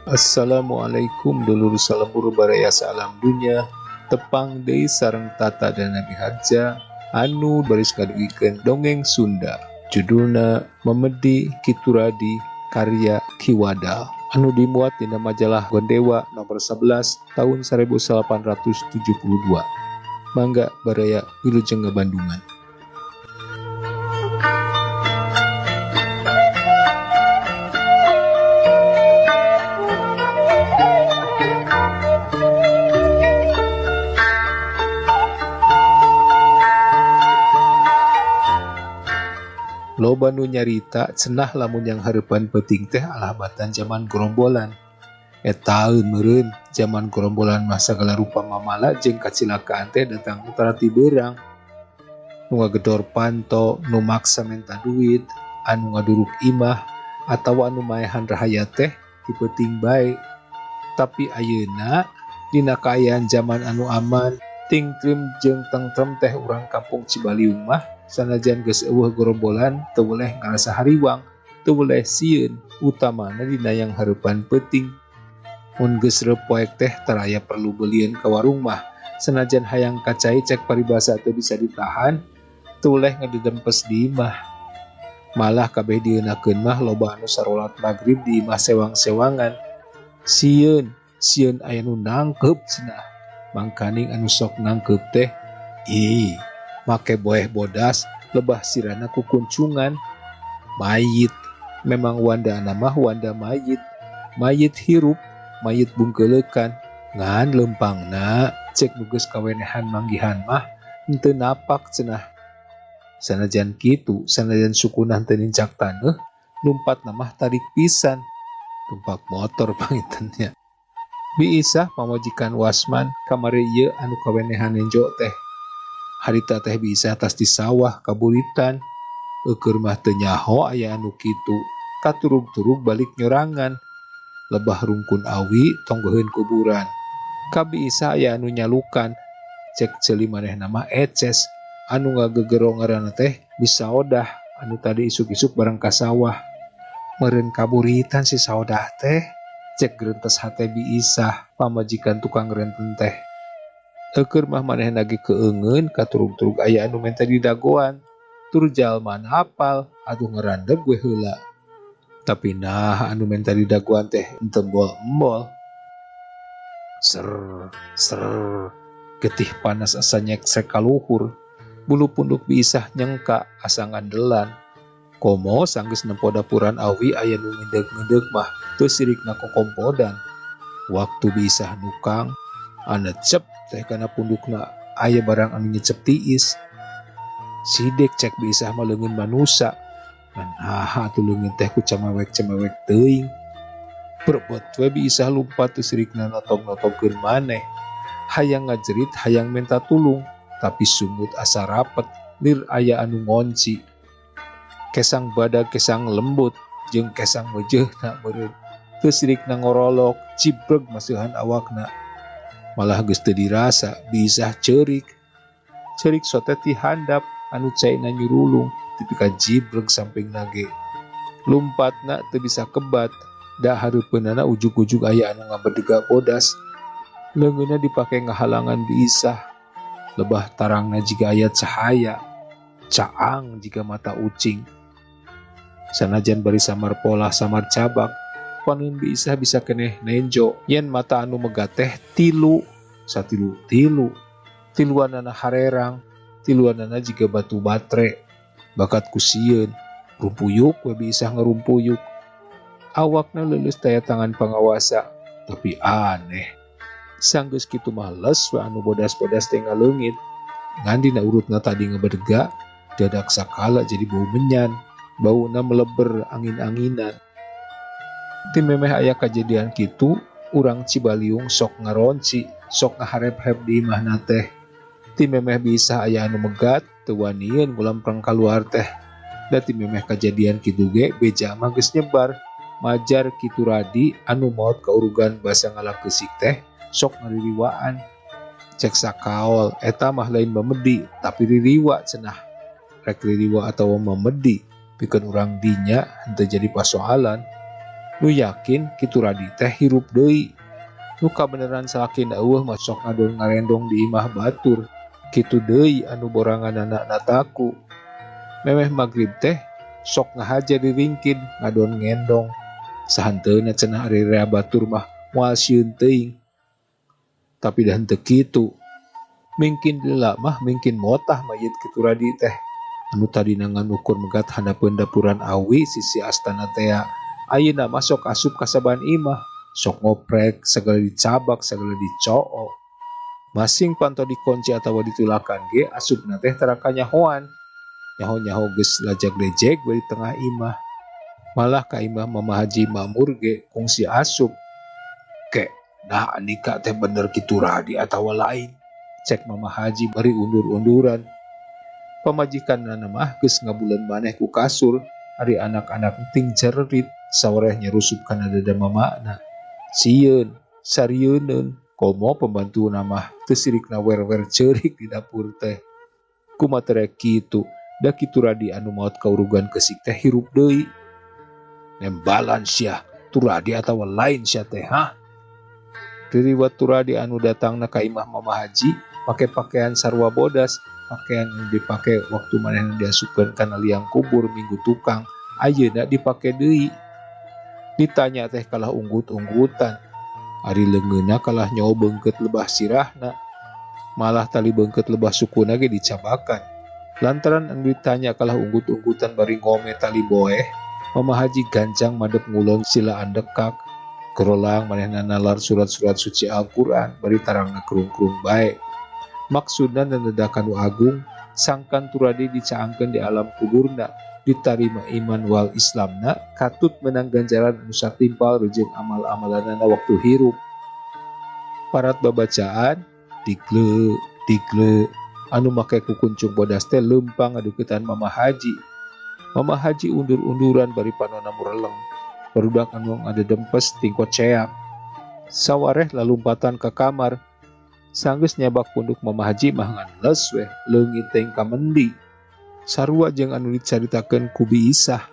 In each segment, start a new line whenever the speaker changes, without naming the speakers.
Assalamualaikum dulur salembur baraya salam dunya tepang deui sareng Tata dan Nabi Harja anu baris ngadugikeun dongeng Sunda judulna Memedi Ki Turadi karya Ki Wadal anu dimuat dina majalah Gondewa nomor 11 tahun 1872. Mangga baraya wilujeng ngabandungan. Loba nu nyarita cenah lamun yang hareupan peuting teh alah batan jaman gerombolan. Etaeun meureun jaman gerombolan mah sagala rupa mamala jeung kacilakaan teh datang tara ti beurang. Nu ngagedor panto, nu maksa menta duit, anu ngaduruk imah atawa anu maehan rahayat teh ti peuting bae. Tapi ayeuna dina kaayaan jaman anu aman, tingtrim jeung tengtrem teh urang kampung Cibaliung mah sanajan geus eueuh gerombolan teu weleh ngarasa hariwang, teu weleh sieun, utamana dina yang hareupan peuting. Mun geus reupoek teh taraya perlu belieun ka warung mah, sanajan hayang ka cai cek paribasa teu bisa ditahan, teu weleh ngededempes di imah. Malah kabeh dieunakeun mah loba anu sarolat magrib di imah sewang-sewangan. Sieun, sieun aya nu nangkeup cenah. Mangkaning anu sok nangkeup teh ih make boeh bodas lebah sirana ku kuncungan mayit. Memang wandana mah wanda mayit, mayit hirup, mayit bungkeleukan. Ngan lempangna cek nu geus kawenehan manggihan mah henteu napak cenah. Sanajan kitu, sanajan sukuna henteu nincak taneuh, lumpatna mah tarik pisan. Tumpak motor pangintennya. Bi Isah pamajikan Wasman kamari ieu anu kawenehan nenjo teh. Harita teh Bi Isah tas di sawah kaburitan. Eueur mah teu nyaho aya anu kitu. Katurug-turug balik nyorangan. Lebah rungkun awi tonggoheun kuburan. Ka Bi Isah aya anu nyalukan. Cek ceuli manehna mah eces. Anu ngagegero ngaranna teh Bisaodah anu tadi isuk-isuk bareng ka sawah. Meureun kaburitan si Saodah teh. Cek gerentes hate Bi Isah pamajikan tukang renten teh. Eueur mah manehna ge keungeun katurug-turug aya anu menta didagoan. Tur jalma hapal atuh ngerandeg we heula. Tapi nah anu menta didagoan teh henteu embol-embol. Ser ser getih panas asa nyeksek kaluhur. Bulu punduk Bi Isah nyengka asa ngandelan. Komo sanggeus nempo dapuran awi aya nu ngedeug-ngedeug mah teu sirikna kokompodan. Waktu Bi Isah nukang anecep teh kana pundukna aya barang anu nyecep tiis. Sidek cek Bi Isah mah leungeun manusa. Ngan naha atuh leungeun teh ku camewek-cemewek teuing. Berebet we Bi Isah lumpat teu sirikna notog-notogkeun maneh. Hayang ngajerit hayang menta tulung, tapi sungut asa rapet lir aya anu ngonci. Kesang badag kesang lembut jeung kesang meujeuhna meureun. Teu sirikna ngorolok cibreg maseuhan awakna. Malah geus teu dirasa Bi Isah ceurik. Ceurik sote ti handap anu caina nyurulung tepi ka jibreg sampingna ge. Lumpatna teu bisa kebat, da hareupeunana ujug-ujug aya anu ngabedega bodas. Leungeunna dipake ngahalangan Bi Isah. Lebah tarangna jiga aya cahaya, caang jiga mata ucing. Sanajan bari samar polah samar cabak, paneun Bi Isah bisa keneh nenjo yen mata anu megat teh tilu, satilu-tilu. Tiluanana harerang, tiluanana jiga batu batre. Bakat ku sieun, rumpuyuk we Bi Isah ngarumpuyuk. Awakna leuleus taya tangan pangawasa, tapi aneh. Sanggeus kitu mah les we anu bodas-bodas teh ngaleungit. Ngan dina urutna tadi ngebedega, dadak sakala jadi bau menyan. Bauna meleber angin-anginan. Ti memeh aya kajadian kitu, urang Cibaliung sok ngaronci, sok ngaharep-harep di imahna teh. Ti memeh Bi Isah aya anu megat, teu wanieun ngulampreng kaluar teh. Da ti memeh kajadian kitu ge beja mah geus nyebar. Majar Ki Turadi anu maot kaurugan basa ngalakeusik teh sok ngaririwaan. Cek sakaol eta mah lain memedi tapi ririwa cenah. Rek ririwa atawa memedi pikeun urang dinya henteu jadi pasoalan. Nu yakin Ki Turadi teh hirup deui. Nu kabeneran salakina eueuh mah sok ngadon ngarendong di imah batur. Kitu deui anu boranganana nataku. Memeh magrib teh sok ngahaja diringkid ngadon ngendong. Sahanteuna cenah ari rea batur mah moal sieun teuing. Tapi dah henteu kitu. Mingkin lila mah mingkin motah mayit Ki Turadi teh. Anu tadina ngan ukur megat handapeun dapuran awi sisi astana tea. Ayeuna mah sok asup kasaban imah, sok ngoprek, sagala dicabak, sagala dicook. Masing panto dikunci atawa ditulakan ge asupna teh tara kanyahoan. Nyaho-nyaho geus lajag-lejeg we di tengah imah. Malah ka imah Mama Haji Makmur ge kungsi asup. Ke, nah andika teh bener Ki Turadi atawa lain. Cek Mama Haji bari undur-unduran. Pamajikanna mah geus ngabuleun maneh ku kasur, ari anak-anak ting jerit sawareh nyerusup kana dada mamana. Sieun, sarieuneun, komo pembantuna mah teu sirikna wer-wer ceurik di dapur teh. Kumaha teh kitu, da Ki Turadi anu maot kaurugan keusik teh hirup deui. Nembalan sia, Turadi atawa lain sia teh hah? Ririwat Turadi anu datangna ka imah Mama Haji make pakaian sarua bodas, pakaian anu dipake waktu manehna diasupkeun kana liang kubur minggu tukang, ayeuna dipake deui. Ditanya teh kalah unggut-unggutan, ari leungeunna kalah nyaho beungkeut lebah sirahna, malah tali beungkeut lebah sukuna ge dicabakan. Lantaran anu ditanya kalah unggut-unggutan bari ngome tali boeh, Mama Haji gancang madep ngulon silaan dekak. Kerolang manehna nalar surat-surat suci Al-Quran bari tarangna kerung-kerung bae. Maksudna nenedakan nu agung, sangkan Turadi dicaangkeun di alam kuburna, ditarima iman wal Islamna, katut menang ganjaran anu satimpal reujeung amal-amalanana waktu hirup. Parat babacaan, digle, digle, anu make kukuncung bodas teh leumpang ngaduketan Mama Haji. Mama Haji undur-unduran bari panona mureleng. Barudak anu ngadedempes tingkot ceak. Sawareh lalumpatan ka kamar. Sanggeus nyabak punduk Mama Haji mah ngan leus weh leungit teh ka mendi. Sarua jeung anu dicaritakeun ku Bi Isah.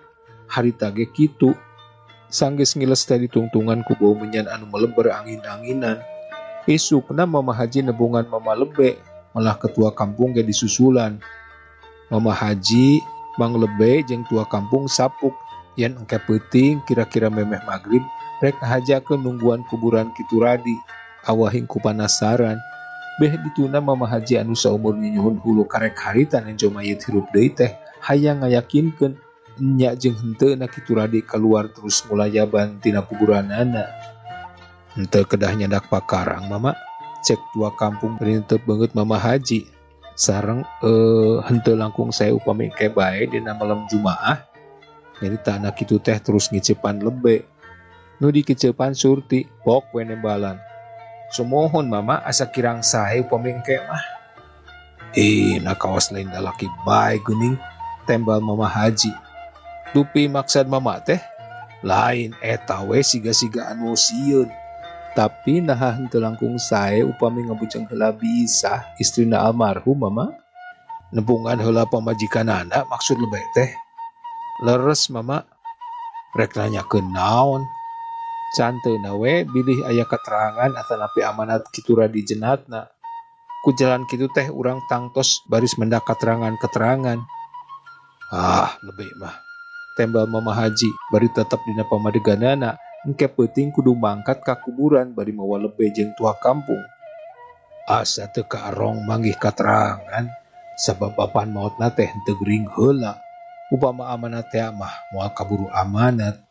Harita ge kitu. Sanggeus ngiles teh ditungtungan ku bau menyan anu meleber angin-anginan. Isukna Mama Haji nebungan Mama Lebe, malah ketua kampung ge disusulan. Mama Haji, Mang Lebe jeung tua kampung sapuk yen engke peuting kira-kira memeh magrib rek ngahajakeun nungguan kuburan Ki Turadi awahing ku panasaran. Beh dituna Mama Haji anu saumur nyuhun hulu karek harita nenjo mayit hirup deui teh hayang ngayakinkeun enya jeung henteuna Ki Turadi keluar terus mulayaban tina kuburanana. Henteu kedah nyandak pakarang mama, cek tua kampung rintep beungeut Mama Haji. Sareng henteu langkung saya upami engke bae dina malam Jumaah. Nyarita anak kitu teh terus ngicepan lebe. Nu dikicepan Surti pok we nembalan. Sumohon mama asa kirang sae upami engke mah. Nah kawas lain lalaki bae geuning, tembal Mama Haji. Dupi maksad mama teh lain eta we siga-siga anu sieun. Tapi naha henteu langkung sae upami ngabujeng heula bisa istrina almarhum mama. Nepungan heula pamajikanana maksud lebe teh. Leres mama, rek nanyakeun naon. Can teu we bilih aya keterangan atanapi amanat Ki Turadi jenatna. Ku jalan kitu teh urang tangtos baris mendak keterangan-keterangan. Ah, lebe mah. Tembal Mama Haji bari tetep dina pamadeganana. Engke peuting kudu mangkat ka kuburan bari mawa lebe jeung tua kampung. Asa teu kaarong manggih katerangan sabab papan maotna teh henteu gering heula. Upama amanat teh mah moal kaburu amanat.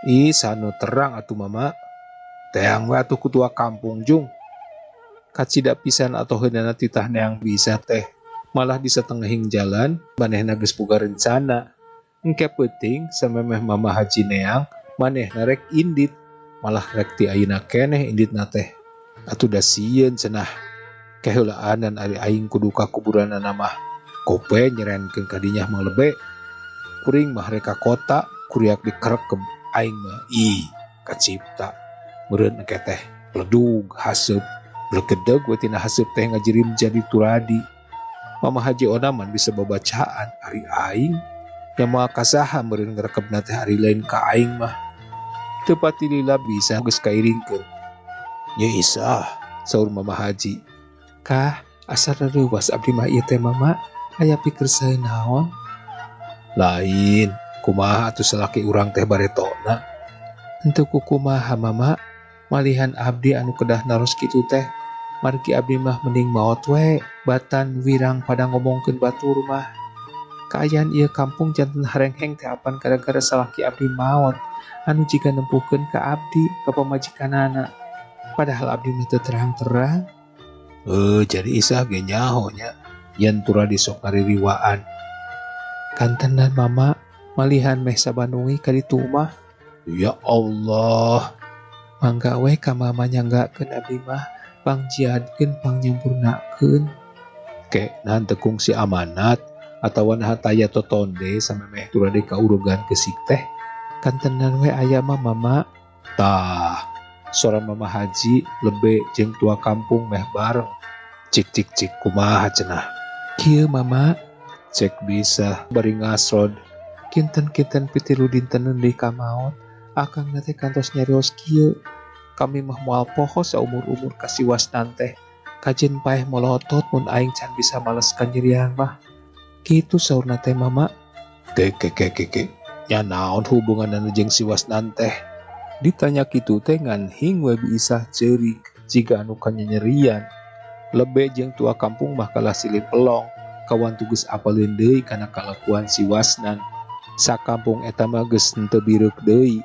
Ih, sanu terang atuh mama. Teang we atuh ku tua kampung jung. Kacida pisan atau heunana titah neang bisa teh. Malah di satengahing jalan manehna geus boga rencana. Engke peuting samemeh Mama Haji neang manehna rek indit, malah rek ti ayeuna keneh inditna teh. Atuh da sieun cenah. Keheulaanan ari aing kudu ka kuburanana mah. Kope nyerenkeun ka dinya mah lebe. Kuring mah rek ka kota, kuriak dikerekem aing mah ih kacipta. Meureun engke teh pledug haseup, blegedeg we tina haseup teh ngajirim jadi Turadi. Mama Haji Onaman bisa babacaan ari aing. Nya moal kasaha meureun ngrekebna teh ari lain ka aing mah. Teu pati lila bisa geus kairingkeun. Nya Isah, saur Mama Haji. Kah, asa reuwas abdi mah ieu teh Mama, aya pikir sae naon? Lain, kumaha atuh salaki urang teh baretona? Henteu kukumaha Mama, malihan abdi anu kedah naros kitu teh. Margi abdi mah mending maot we, batan wirang pada ngomongkeun batur mah. Kaayaan ieu kampung janten harengheng teh apan gara-gara salaki abdi maot, anu jiga nempuhkeun ka abdi ka pamajikanana. Padahal abdi mah teu terang-terang. Jadi Isah ge nyaho nya, yen Turadi sok ngaririwaan. Kantenan Mama, malihan meh sabanungi ka ditu mah. Ya Allah, mangga we ka mama nyanggakeun abdi mah, pangjiadkeun pangnyempurnakeun. Ke nahan teu kungsi amanat atawa naha taya totonde samemeh Turadi kaurugan kesik teh. Kantenan we aya mah Mama. Tah, sora Mama Haji lebe jeung tua kampung meh bareng. Cik cik cik kumaha cenah. Kieu Mama, cek bisa bari ngasrod. Kinten-kinten pitilu dinten deui ka maot, akang teh kantos nyarios kieu. Kami mah moal poho saumur-umur ka si Wasnan teh. Kajen paeh molotot mun aing can bisa males kanyerian mah. Kitu saurna teh Mama. Ke ke ke ke ke. Nya naon hubunganna jeung si Wasnan teh? Ditanya kitu teh ngan hing we Bi Isah ceurik jiga anu kanyanyerian. Lebe jeung tua kampung mah kalah silih pelong. Kawan tugas apaleun deui kana kalakuan si Wasnan. Sakampung eta mah geus henteu bireuk deui.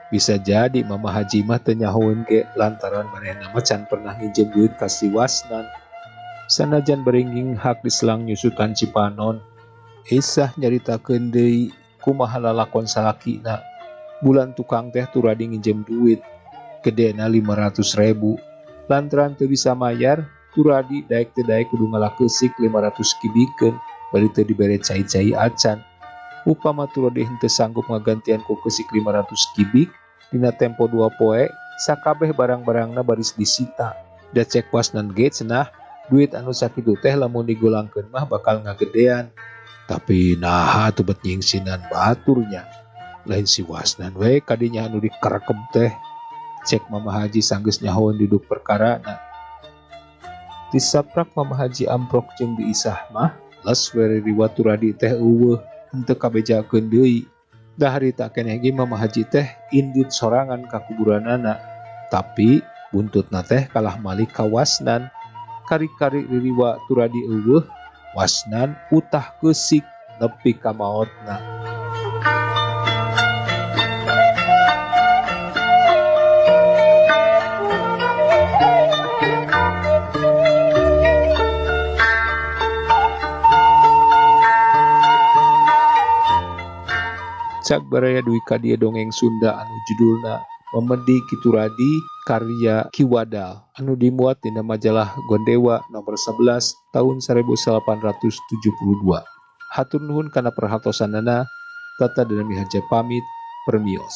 Bisa jadi Mama Haji mah teu nyahoeun ge lantaran manehna mah can pernah nginjem duit ka si Wasnan. Sanajan beringing hak diselang nyusutan Cipanon. Isah nyaritakeun deui kumaha lalakon salakina. Bulan tukang teh Turadi nginjem duit gedena 500.000. Lantaran teu bisa mayar, Turadi daek teu daek kudu ngalakeusik 500 kibikeun bari teu dibere cai-cai acan. Upama Turadi henteu sanggup ngagantian ku keusik 500 kibik dina tempo 2 poe, sakabeh barang-barangna baris disita. Da cek Wasnan ge cenah duit anu sakitu teh lamun digolangkeun mah bakal ngagedean. Tapi naha atuh bet nyingsinan baturnya. Lain si Wasnan we kadinya anu dikerekem teh. Cek Mama Haji sanggeus nyahoeun duduk perkarana. Disaprak Mama Haji amprok jeung Bi Isah mah, les we ririwa Turadi teh eueuh henteu kabejakeun deui. Da harita keneh ge Mama Haji teh indit sorangan ka kuburanana. Tapi buntutna teh kalah malik ka Wasnan. Kari-kari ririwa Turadi eueuh, Wasnan utah keusik nepi ka maotna. Cak baraya duwi ka dieu dongeng Sunda anu judulna Memedi Ki Turadi karya Ki Wadal anu dimuat dina majalah Gondewa nomor 11 tahun 1872. Hatur nuhun kana perhatosanana. Tata Dana Miharja pamit, permios.